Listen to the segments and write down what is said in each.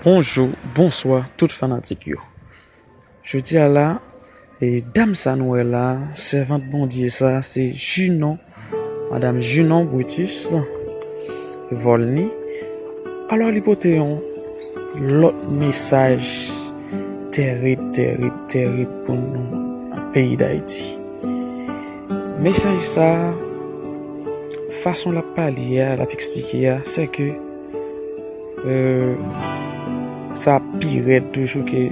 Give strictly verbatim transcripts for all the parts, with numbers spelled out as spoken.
Bonjou, bonswa tout fanatik yo. Jodi a la, e, dam sa nou wè la, sèvant Bondye sa, se Junon, madanm Junon Brutus Volny. Alò, li pote yon lòt mesaj tèrib, tèrib, tèrib pou nou nan peyi Dayiti. Mesaj sa, fason l ap pale a, l ap eksplike a, se ke, e, sa pi rèd toujou ke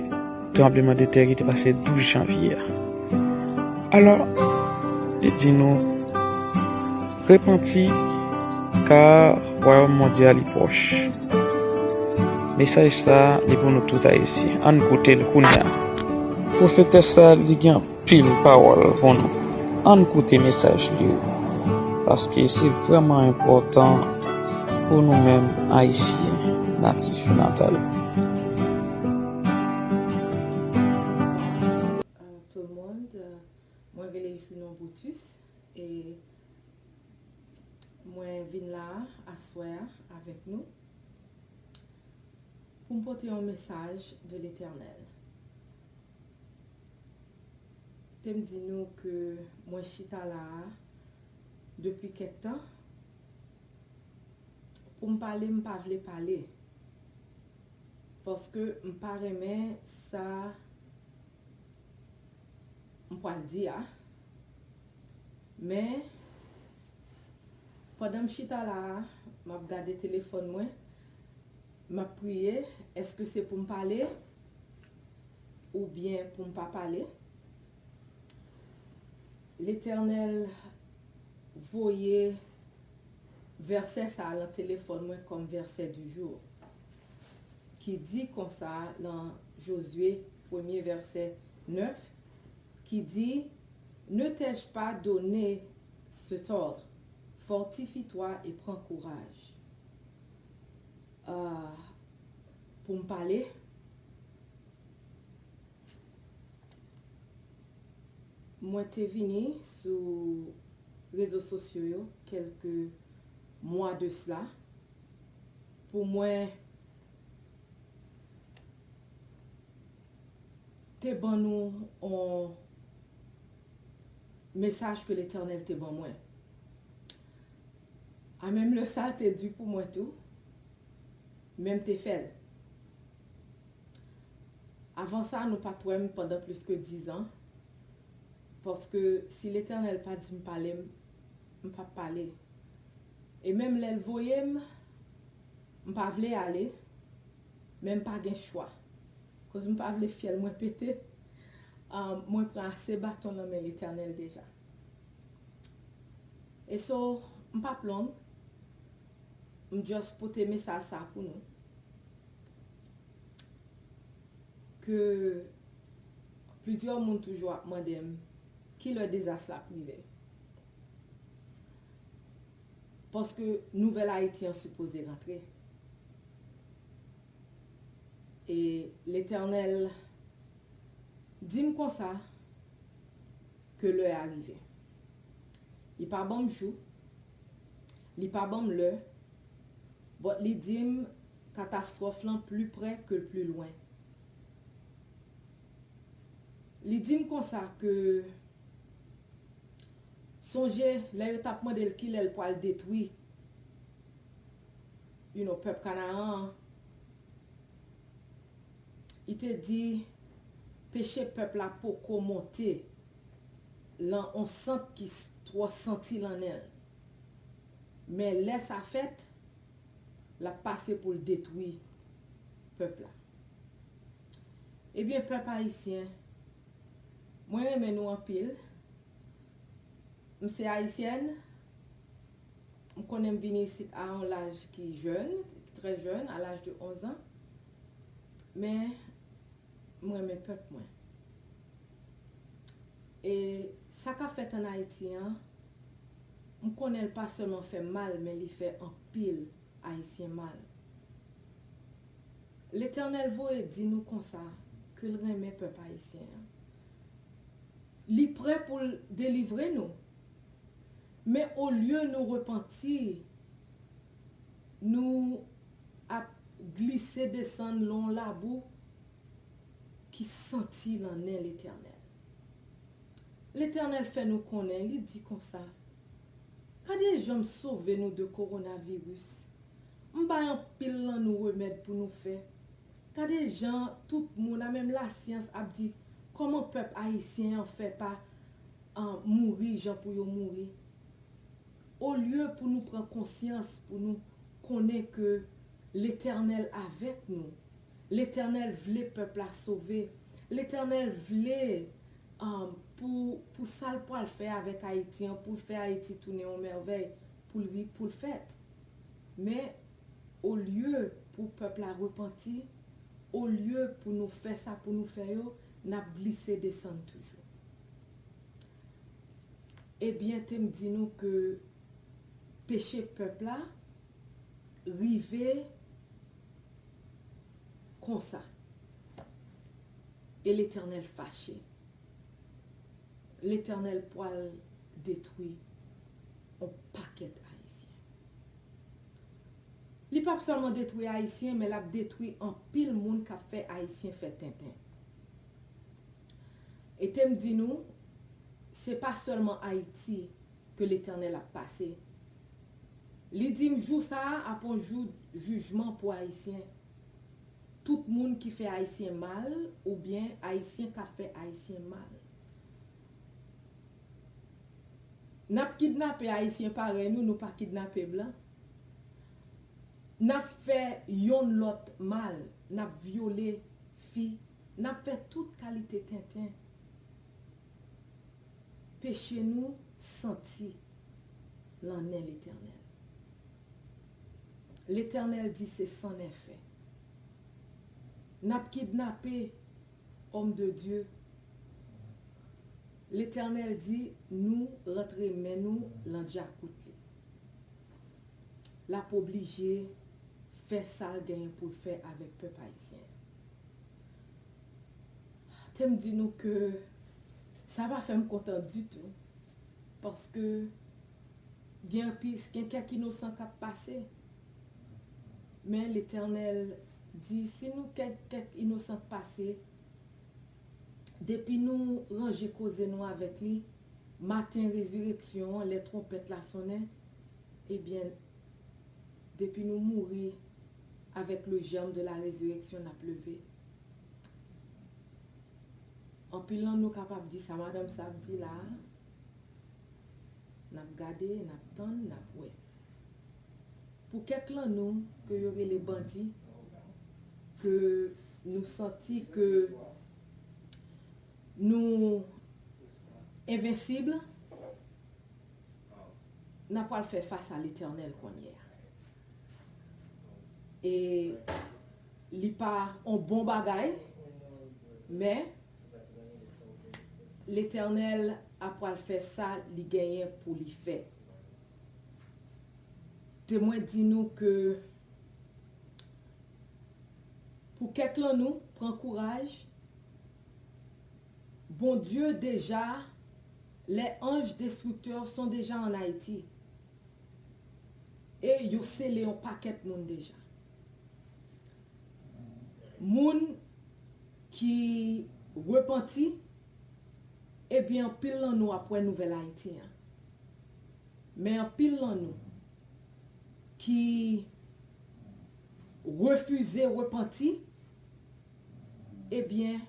tranblemanntè ki te pase douz janvye a. Alò, li di nou, repanti, ka wayòm Bondye a li pwòch. Mesaj sa, li pou nou tout Ayisyen. Ann koute l kounye a. Pwofetès sa, li gen anpil pawòl pou nou. Ann koute mesaj li yo. Paske se vrèman enpòtan pou nou menm Ayisyen natif natal. Tout le monde, mwen rele Junon Brutus e mwen vin la aswè a avèk nou pou m pote yon mesaj de Letènèl. Te m di nou ke mwen chita la a depi kèk tan. Pou m pale, m pa vle pale. Paske m pa renmen sa m pral di a. Men, pandan m chita la a, m ap gade telefòn mwen, m ap priye, èske se pou m pale oubyen pou m pa pale? Letènèl voye vèsè sa a lan telefòn mwen kòm vèsè di jou, ki di konsa lan Jozye, premye vèsè nèf, ki di, Ne t'ai-je pas donné cet ordre? Fortifie-toi et prends courage. Ah, pou m pale, mwen te vini sou rezo sosyo yo kèlke mwa de sla pou mwen te ban nou yon mesaj ke Letènèl te ban mwen. A menm lè sa te di pou mwen tou, men m te fè l. Avan sa, nou pa t wè m pandan plis ke dizan, paske si Letènèl pa di m pale, m, m p ap pale. E menm lè l voye m, m pa vle ale, men m pa gen chwa. Koz m pa vle fyèl mwen pete, ah, mwen pran ase baton nan men Letènèl deja. E so, m p ap long, m just pote mesaj sa pou nou. Ke plizyè moun toujou ap mande m, kilè dezas la ap rive? Paske nouvèl Ayiti an sipoze rantre. E Letènèl di m konsa ke lè a rive. Li pa ban m jou, li pa ban m lè, but li di m katastwòf lan pli prè ke l pli lwen. Li di m konsa ke, sonje, lè yo t ap mande l kilè l pral detwi, you know, pèp Kanaran an, li te di peche pèp la poko monte lan on sant ki s-, twò santi lan nen l. Men lè sa fèt, l ap pase pou l detwi pèp la. Ebyen, pèp ayisyen, mwen renmen nou anpil. M se ayisyèn. M konnen m vini isit a yon laj ki jèn, trè jèn, a laj de onz an. Men, m renmen pèp mwen. E sa k ap fèt ann Ayiti an, m konnen l pa sèlman fè m mal, men li fè anpil Ayisyen mal. Letènèl voye di nou konsa ke l renmen pèp ayisyen an. Li prè pou l delivre nou. Men olye nou repanti, nou ap glise desann lè yon labou ki santi nan nen Letènèl. Letènèl fè nou konnen, li di konsa, gade jan m sove nou de kowonaviris. M bay anpil nan nou remèd pou nou fè. Gade jan tout moun, a menm lasyans ap di, kòman pèp ayisyen an fè pa, ah, mouri jan pou yo mouri. Olye pou nou pran konsyans, pou nou konnen ke Letènèl avèk nou, Letènèl vle pèp la sove, Letènèl vle, um, pou, pou sa l pral fè avèk Ayiti an, pou l fè Ayiti tounen yon mèvèy, pou l ri, pou l fèt. Men, olye pou pèp la repanti, olye pou nou fè sa pou nou fè yo, n ap glise desann toujou. Ebyen, te m di nou ke peche pèp la rive konsa. E Letènèl fache. Letènèl pral detwi yon pakèt Ayisyen. Li p ap sèlman detwi Ayisyen, men l ap detwi anpil moun k ap fè Ayisyen fè tenten. E te m di nou, se pa sèlman Ayiti ke Letènèl ap pase. Li di m jou sa a ap yon jou jijman pou Ayisyen. Tout moun ki fè Ayisyen mal, oubyen Ayisyen k ap fè Ayisyen mal. N ap kidnape Ayisyen parèy nou, nou pa kidnape blan. N ap fè yonn lòt mal, n ap vyole fi, n ap fè tout kalite tenten. Peche nou santi nan nen Letènèl. Letènèl di se san nèfè. N ap kidnape òm de Dye. Letènèl di nou rantre men nou nan djakout li. L ap oblije fè sa l genyen pou l fè avèk pèp ayisyen an. Te m di nou ke sa pa fè m kontan ditou, paske gen anpil, gen kèk inosan k ap pase. Men Letènèl di, si nou kèk, kèk inosan k pase, depi nou ranje koze nou avèk li, maten rezireksyon an, lè twonpèt la sonnen, ebyen, depi nou mouri, avec le germe de la résurrection, n ap leve. Anpil nan nou kapab di sa madanm sa ap di la a. N ap gade, n ap tann, n ap wè. Pou kèk lan nou ke yo rele bandi, ke nou santi ke nou envensib, n ap pral fè fas a Letènèl kounye a. E li pa on bon bagay, men Letènèl ap pral fè sa li genyen pou li fè. Te mwen di nou ke pou kèk lan nou, pran kouraj. Bondye deja, les anges destructeurs sont déjà en Haïti. E yo sele yon pakèt moun deja. Moun ki repanti, ebyen, anpil lan nou ap wè nouvèl Ayiti an. Men anpil lan nou ki refize repanti, ebyen,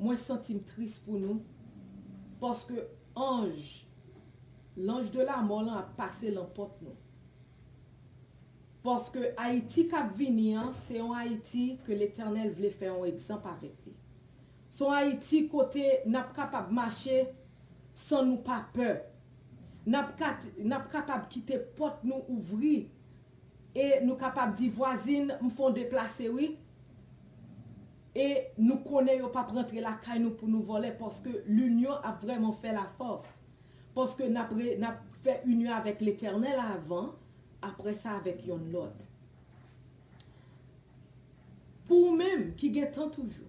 mwen santi m tris pou nou, paske anj, l'ange de la mort lan ap pase lan pòt nou. Paske Ayiti k ap vini an, se yon Ayiti ke Letènèl vle fè yon egzanp avèk li. Se yon Ayiti kote n ap kapab mache san nou pa pè. N ap ka, n ap kapab kite pòt nou ouvri e nou kapab di, vwazin, m fè w deplase wi. E nou konnen yo p ap rantre lakay nou pou nou vòlè, paske linyon ap vrèman fè lafòs. Paske n ap re, n ap fè inyon avèk Letènèl avan, apre sa avèk yonn lòt. Pou ou menm ki gen tan toujou,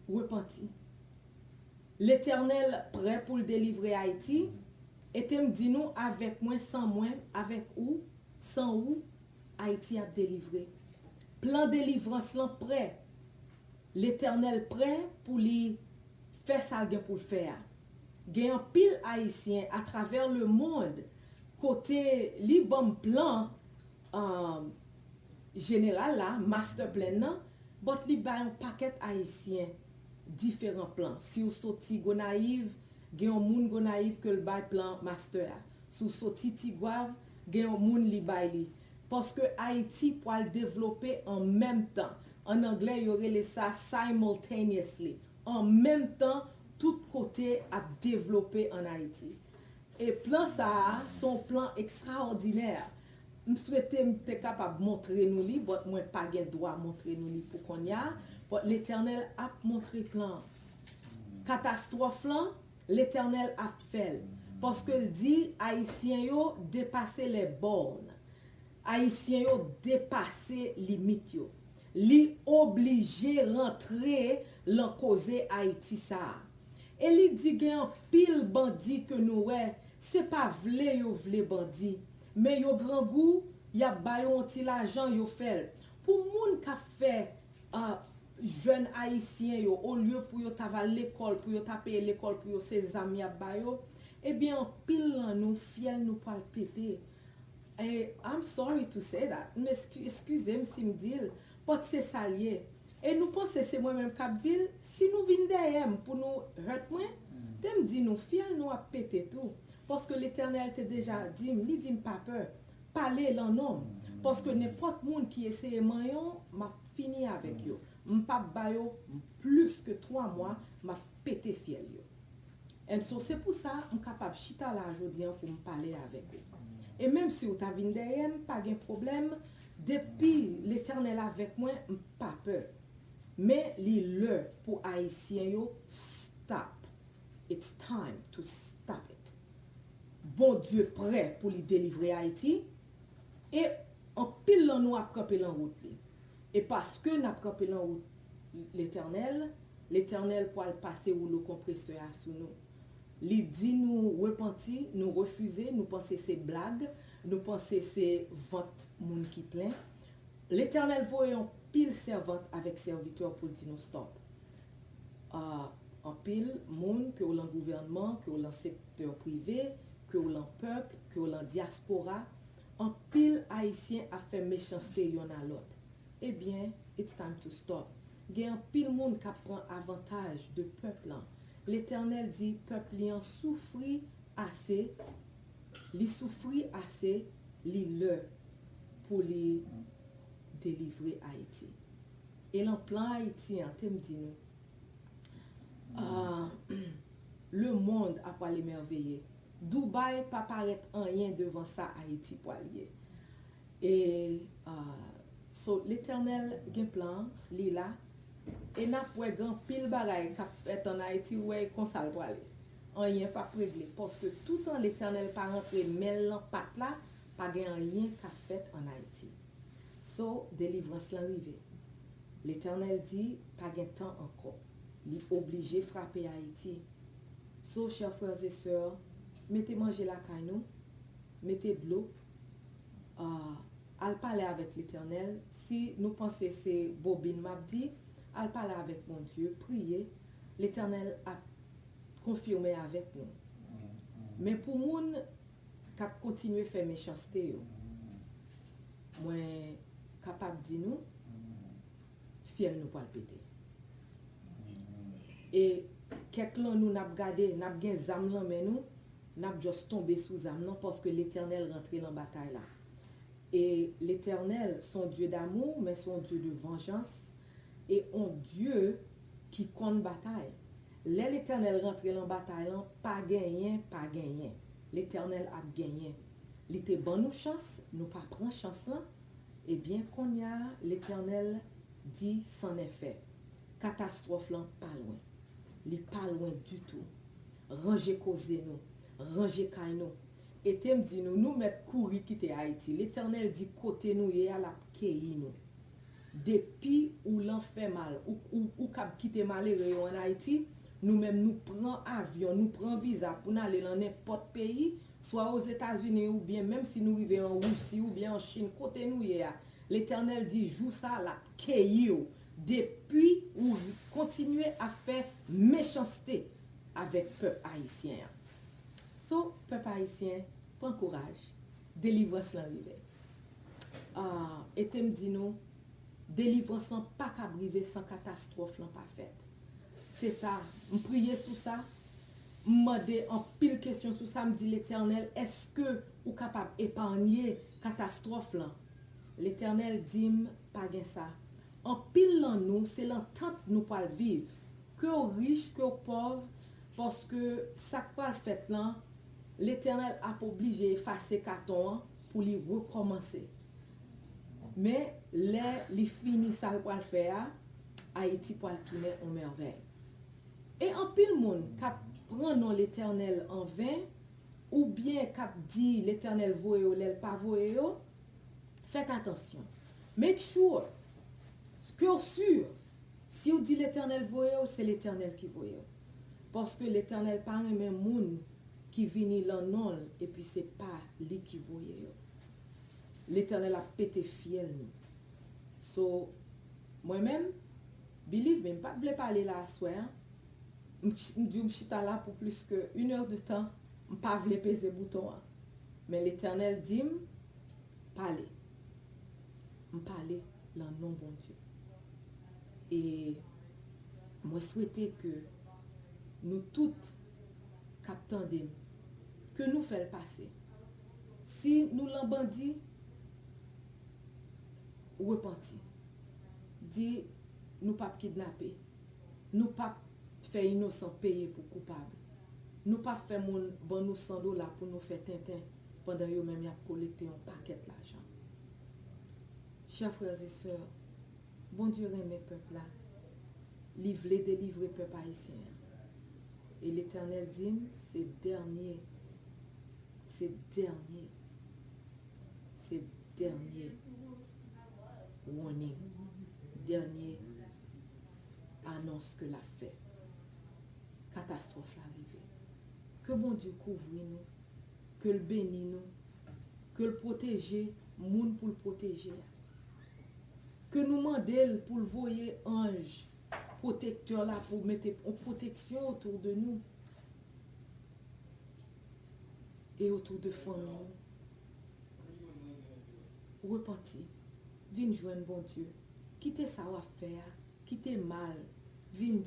repanti. Letènèl prè pou l delivre Ayiti, e te m di nou, avèk mwen, san mwen, avèk ou, san ou, Ayiti ap delivre. Plan delivrans lan prè. Letènèl prè pou li fè sa l gen pou l fè a. Gen anpil Ayisyen atravè lemonn kote li ban m plan, um, jeneral la, master plan nan, but li bay yon pakèt Ayisyen diferan plan. Si w soti Gonayiv, gen yon moun Gonayiv ke l bay plan master a. Si w soti Tigwav, gen yon moun li bay li. Paske Ayiti pwal devlope an menm tan. An anglè, yo rele sa simultaneously. An menm tan, tout kote ap devlope an Ayiti. E plan sa a, se yon plan ekstraòdinè. M swete m te kapab montre nou li, but mwen pa gen dwa montre nou li pou kounye a. But Letènèl ap montre plan an. Katastwòf lan, Letènèl ap fè l. Paske l di, Ayisyen yo depase les bornes. Ayisyen yo depase limit yo. Li oblije rantre lan koze Ayiti sa a. E li di gen anpil bandi ke nou wè, se pa vle yo vle bandi, men yo grangou, y ap ba yo yon ti lajan, yo fè l. Pou moun k ap fè, ah, jèn ayisyen yo, olye pou yo ta va lekòl, pou yo ta peye lekòl pou yo, se zam y ap ba yo, ebyen, anpil lan nou, fyèl nou pral pete. E, I'm sorry to say that. M eski-, eskize m si m di l, but se sa l ye. E nou panse se mwen menm k ap di l, si nou vin dèyè m pou nou hurt mwen, te m di nou, fyèl nou ap pete tou. Paske Letènèl te deja di m, li di m pa pè, pale lan non m. Paske nenpòt moun ki eseye manyen w, m ap fini avèk yo. M p ap ba yo plis ke twa mwa, m ap pete fyèl yo. And so, se pou sa m kapab chita la jodi an pou m pale avèk ou. E menm si w ta vin dèyè m, pa gen pwoblèm, depi Letènèl avèk mwen, m pa pè. Men li lè pou Ayisyen yo stop. It's time to stop it. Bondye prè pou li delivre Ayiti, e anpil lan nou ap kanpe lan wout li. E paske n ap kanpe lan wout Letènèl, Letènèl pral pase woulo konpresè a sou nou. Li di nou repanti, nou refize, nou panse se blag, nou panse se vant moun ki plen. Letènèl voye yon pil sèvant avèk sèvitè pou l di nou stop. Ah, anpil moun, ke w lan gouvènman, ke w lan sektè prive, ke w lan pèp, ke w lan dyaspora, anpil Ayisyen ap fè mechanste yonn a lòt. Ebyen, it's time to stop. Gen anpil moun k ap pran avantaj de pèp lan. Letènèl di pèp li an soufri ase, li soufri ase, li lè pou li delivre Ayiti. E lan plan Ayiti an, te m di nou, ah, lemonn ap pral emèveye. Dubai pa parèt anyen devan sa Ayiti pral ye. E, ah, so, Letènèl gen plan, li la. E n ap wè gen anpil bagay k ap fèt ann Ayiti, ou wè e konsa l prale. Anyen p ap regle, paske toutan Letènèl pa rantre men l lan pat la, pa gen anyen k ap fèt ann Ayiti. So, delivrans lan rive. Letènèl di, pa gen tan ankò. Li oblije frape Ayiti. So, chè frè e sè, mete manje lakay nou, mete dlo, ah, al pale avèk Letènèl. Si nou panse se bobin m ap di, al pale avèk Bondye, priye. Letènèl ap konfime avèk nou. Men pou moun k ap kontinye fè mechanste yo, mwen kapab di nou, fyèl nou pral pete. E kèk lan nou n ap gade, n ap gen zam lan men nou, n ap just tonbe sou zam nan, paske Letènèl rantre lan batay la. E Letènèl se yon Dye damou, men se yon Dye de vanjans, e yon Dye ki konn batay. Lè Letènèl rantre lan batay lan, pa genyen, pa genyen. Letènèl ap genyen. Li te ban nou chans, nou pa pran chans lan. Ebyen, kounye a, Letènèl di, c'en est fait. Katastwòf lan pa lwen. Li pa lwen ditou. Ranje koze nou, ranje kay nou. E te m di nou, nou mèt kouri kite Ayiti. Letènèl di kote nou ye a, l ap keyi nou. Depi ou lan fè mal, ou, ou, ou kab kite malere yo ann Ayiti, nou menm nou pran avyon, nou pran viza pou n ale lan nenpòt peyi, swa Ozetazini oubyen menm si nou rive an Risi oubyen an Chin, kote nou ye a, Letènèl di jou sa a l ap keyi w depi ou kontinye ap fè mechanste avèk pèp ayisyen an. So, pèp ayisyen, pran kouraj, delivrans lan rive. Ah, e te m di nou, delivrans lan pa kab rive san katastwòf lan pa fèt. Se sa, m priye sou sa, m mande anpil kesyon sou sa, m di Letènèl, èske ou kapab epanye katastwòf lan? Letènèl di m, pa gen sa. Anpil lan nou, se lan tant nou pral viv. Ke w rich, ke w pòv, paske sa k pral fèt lan, Letènèl ap oblije efase katon an pou li rekòmanse. Men, lè li fini sa l pral fè a, Ayiti pral tounen on mèvèy. E anpil moun k ap pran non Letènèl an ven, oubyen k ap di Letènèl voye yo lè l pa voye yo, fèt atansyon. Make sure ke w si, si w di Letènèl voye w, se Letènèl ki voye w. Paske Letènèl pa renmen moun ki vini lan non l epi se pa li ki voye yo. Letènèl ap pete fyèl nou. So, mwen menm, believe me, m pa t vle pale la aswè a. M ch- m di w m chita la pou plis ke inè de tan, m pa vle peze bouton an. Men Letènèl di m, pale. M pale lan non Bondye. E mwen swete ke nou tout k ap tande m, ke nou fè l pase. Si nou lan bandi, repanti. Di, nou p ap kidnape. Nou p ap fè inosan peye pou koupab. Nou p ap fè moun ban nou san dola pou nou fè tenten, pandan yo menm y ap kolekte yon pakèt lajan. Chè frè e sè, Bondye renmen pèp la. Li vle delivre pèp ayisyen an. E Letènèl di m, se dènye, se dènye, se dènye warning, dènye anons ke l ap fè. Katastwòf la rive. Ke Bondye kouvri nou, ke l beni nou, ke l pwoteje moun pou l pwoteje a. Ke nou mande l pou l voye anj pwotektè la pou mete yon pwoteksyon otou de nou e otou de fanmi nou. Repanti, vin jwenn Bondye. Kite sa w ap fè a, kite mal. Vin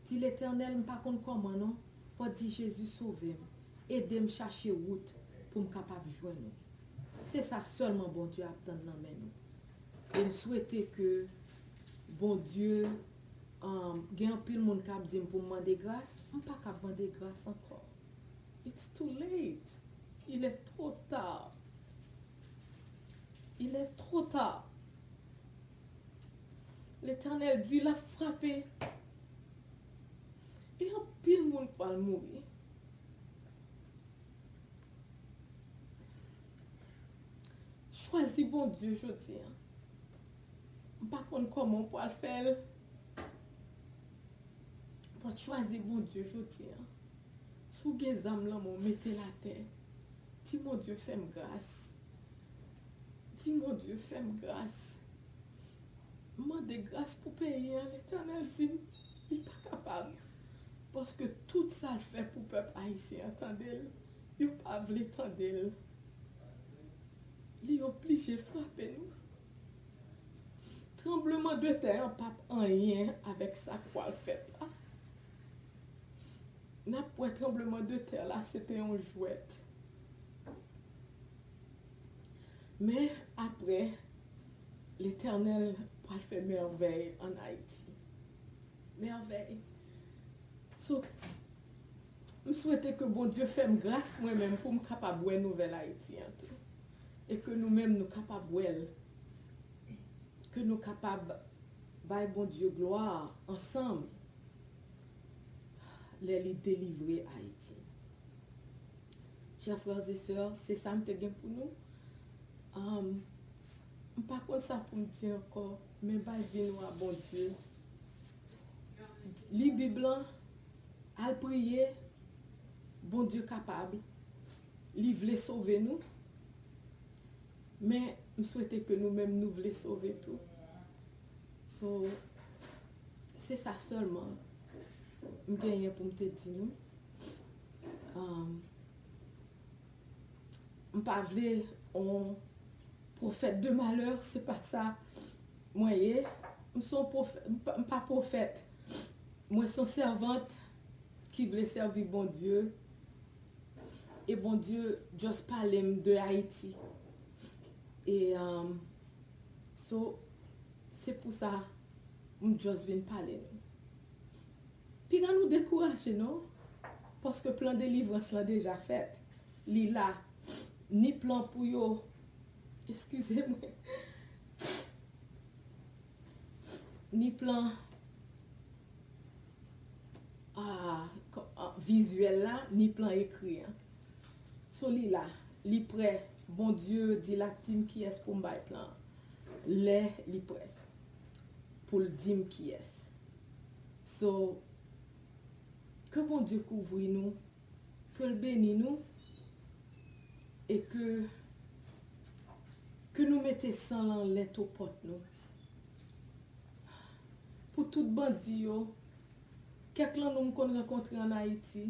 di Letènèl, m pa konn kòman non, fò di Jezi sove m, ede m chache wout pou m kapab jwenn ou. Se sa sèlman Bondye ap tann nan men nou. E m swete ke Bondye, um, gen anpil moun k ap di m pou m mande gras, m pa kab mande gras ankò. It's too late. Il est trop tard. Il est trop tard. Letènèl di l ap frape. E anpil moun pral mouri. Chwazi Bondye jodi a. M pa konn kòman w pral fè l. But chwazi Bondye jodi a. Si w gen zam lan men w, mete l atè. Di Bondye fè m gras. Di Bondye fè m gras. M mande gras pou peyi an, Letènèl di m, li pa kapab. Paske tout sa l fè pou pèp ayisyen an, tande l, yo pa vle tande l. Li oblije frape nou. Tranbleman de tè an p ap anyen avèk sa k pral fèt la. N ap wè tranbleman de tè la, se te yon jwèt. Men apre, Letènèl pral fè mèvèy ann Ayiti. Mèvèy. So, m swete ke Bondye fè m gras mwen menm pou m kapab wè nouvèl Ayiti an tou. E ke nou menm nou kapab wè l. Ke nou kapab bay Bondye glwa ansanm lè li delivre Ayiti. Chè frè e sè, se sa m te gen pou nou. Um, m pa konn sa pou m di ankò, men bay vi nou a Bondye. Li Bib lan, al priye, Bondye kapab. Li vle sove nou, men m swete ke nou menm nou vle sove tou. So, se sa sèlman m genyen pou m te di nou. Um, m pa vle on pwofèt de malè, se pa sa mwen ye. M se on pwofè-, m pa, m pa pwofèt. Mwen se on sèvant ki vle sèvi Bondye. E Bondye just pale m de Ayiti. E, um, so, se pou sa m just vin pale nou. Piga nou dekouraje non, paske plan delivrans lan deja fèt. Li la. Ni plan pou yo, eskize mwen, ni plan, ah, kò-, ah, vizyèl la, ni plan ekri an. So li la, li prè. Bondye di l ap di m kiyès pou m bay plan an. Lè li prè pou l di m kiyès. So, ke Bondye kouvri nou, ke l beni nou, e ke, ke nou mete san lan lento pòt nou. Pou tout bandi yo, kèk lan nou m konn rankontre ann Ayiti,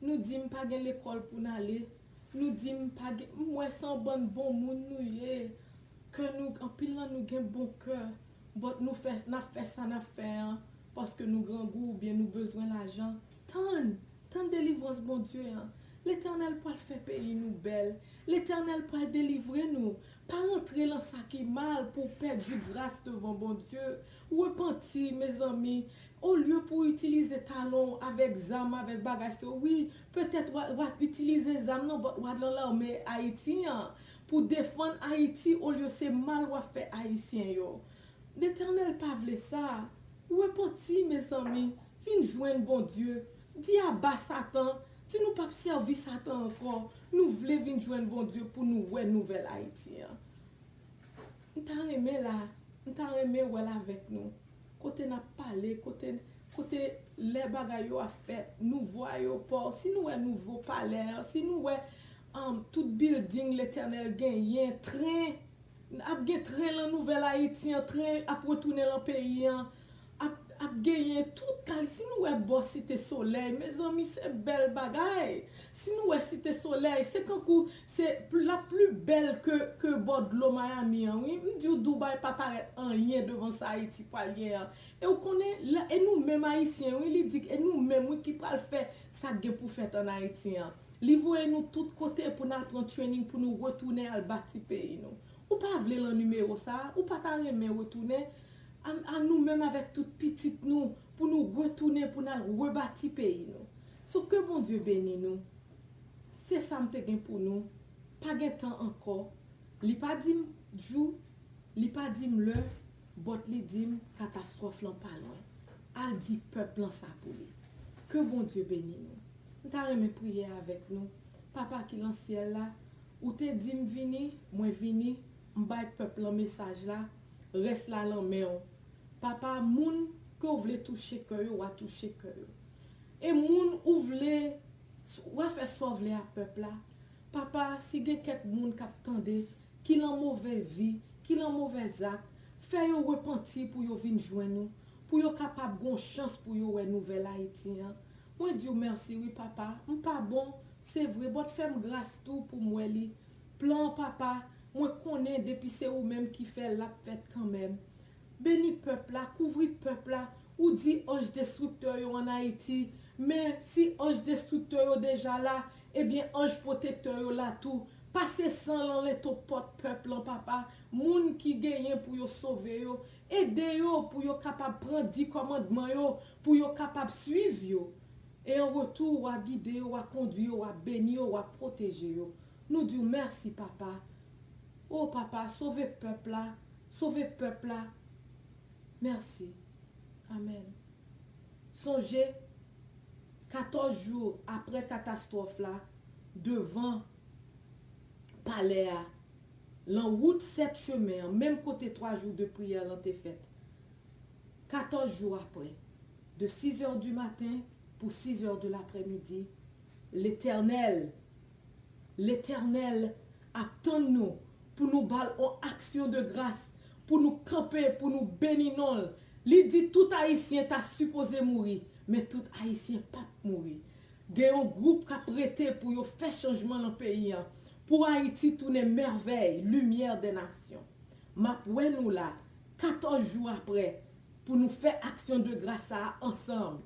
nou di m pa gen lekòl pou n ale, nou di m pa gen, m wè se yon bann bon moun nou ye, kè nou, anpil lan nou gen bon kè, but nou fè, n ap fè sa n ap fè an, paske nou grangou oubyen nou bezwen lajan. Tann, tann delivrans Bondye an. Letènèl pral fè peyi nou bèl. Letènèl pral delivre nou. Pa rantre lan sa ki mal pou w pèdi gras devan Bondye. Repanti, mezanmi. Olye pou w itilize talon w avèk zam, avèk bagay sa yo, wi, petèt w a, w a itilize zam nan, but w a nan lame Ayiti an pou defann Ayiti, olye se mal w ap fè Ayisyen yo. Letènèl pa vle sa. Repanti, mezanmi. Vin jwenn Bondye. Di aba Satan. Di nou p ap sèvi Satan ankò. Nou vle vin jwenn Bondye pou nou wè nouvèl Ayiti an. M ta renmen la, m ta renmen wè l avèk nou. Kote n ap pale, kote, kote lè bagay yo ap fèt, nouvo ayewopò, si nou wè nouvo palè an, si nou wè, um, tout bilding Letènèl genyen, tren, ap gen tren lan Nouvèl Ayiti an, tren ap retounen lan peyi an, ap, ap genyen tout kal-, si nou wè bò Site Solèy, mezanmi, se bèl bagay. Si nou wè Site Solèy, se kankou, se pl-, l ap pli bèl ke, ke bò dlo Miami an, wi. M di w, Dubai pa parèt anyen devan sa Ayiti pral gen an. E w konnen, la, e nou menm Ayisyen, wi, li di, e nou menm, wi, ki pral fè sa k gen pou fèt ann Ayiti an. Li voye nou tout kote pou n al pran training, pou nou retounen al bati peyi nou. Ou pa vle lan nimewo sa a, ou pa ta renmen retounen a, a nou menm avèk tout pitit nou, pou nou retounen, pou n al rebati peyi nou. So, ke Bondye beni nou. Se sa m te gen pou nou. Pa gen tan ankò. Li pa di m jou, li pa di m lè, but li di m katastwòf lan pa lwen. Al di pèp lan sa pou li. Ke Bondye beni nou. M ta renmen priye avèk nou. Papa ki lan syèl la, ou te di m vini, mwen vini, m bay pèp lan mesaj la, rès la lan men w. Papa, moun ke w vle touche kè yo, w a touche kè yo. E moun ou vle, w a fè sa w vle a pèp la. Papa, si gen kèk moun k ap tande, ki lan movè vi, ki lan movè zak, fè yo repanti pou yo vin jwenn ou, pou yo kapab gon chans pou yo wè nouvèl Ayiti an. Mwen di w mèsi wi, Papa. M pa bon, se vre, but fè m gras tou pou m wè li. Plan an, Papa, mwen konnen depi se ou menm ki fè l, l ap fèt kanmenm. Beni pèp la, kouvri pèp la. Ou di anj destriktè yo ann Ayiti, men si anj destriktè yo deja la, ebyen anj pwotektè yo la tou. Pase san lan lento pòt pèp lan, Papa. Moun ki genyen pou yo sove yo, ede yo pou yo kapab pran di kòmandman yo, pou yo kapab swiv yo. E an retou, w a gide yo, w a kondwi yo, w a beni yo, w a pwoteje yo. Nou di w mèsi, Papa. O Papa, sove pèp la, sove pèp la. Mèsi. Amèn. Sonje, katòz jou apre katastwòf la, devan palè a, lan wout sèt chemen an, menm kote twa jou de priyè lan te fèt. Katòz jou apre, de sizè di maten pou sizè de laprèmidi, Letènèl Letènèl ap tann nou pou nou ba l yon aksyon de gras, pou nou kanpe, pou nou beni non l. Li di tout Ayisyen ta sipoze mouri, men tout Ayisyen p ap mouri. Gen yon gwoup k ap rete pou yo fè chanjman nan peyi a, pou Ayiti tounen mèvèy, limyè dè nasyon. M ap wè nou la, katòz jou apre, pou nou fè aksyon de gras sa a ansanm.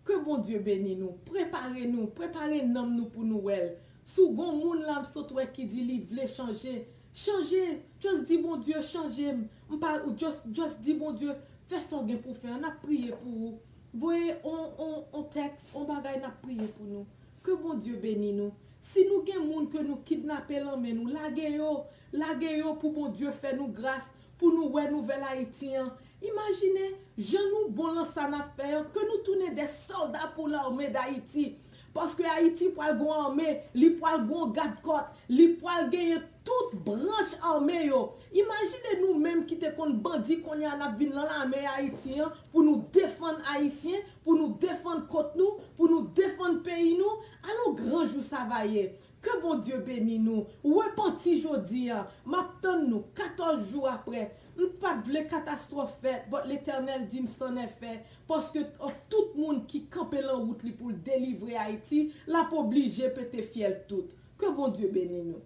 Ke Bondye beni nou, prepare nou, prepare nanm nou pou nou wè l. Si w gon moun la m sot wè ki di li vle chanje, chanje, just di Bondye chanje m. M pa, ou just, just di Bondye, fè sa w gen pou fè an, n ap priye pou ou. Voye on, on, on tèks, on bagay, n ap priye pou nou. Ke Bondye beni nou. Si nou gen moun ke nou kidnape lan men nou, lage yo, lage yo pou Bondye fè nou gras, pou nou wè nouvèl Ayiti an. Imajine jan nou bon lan sa n ap fè an, ke nou tounen de sòlda pou lame d Ayiti. Paske Ayiti pral gon ame, li pral gon gadkòt, li pral genyen tout branch ame yo. Imajine nou menm ki te konn bandi, kounye a n ap vin lan lame Ayiti an pou nou defann Ayisyen, pou nou defann kont nou, pou nou defann peyi nou. Alon gran jou sa va ye. Ke Bondye beni nou. Repanti jodi a. M ap tann nou katòz jou apre. M pa t vle katastwòf fèt, but Letènèl di m sa n ap fè. Paske tout moun ki kanpe lan wout li pou l delivre Ayiti, l ap oblije pete fyèl tout. Ke Bondye beni nou.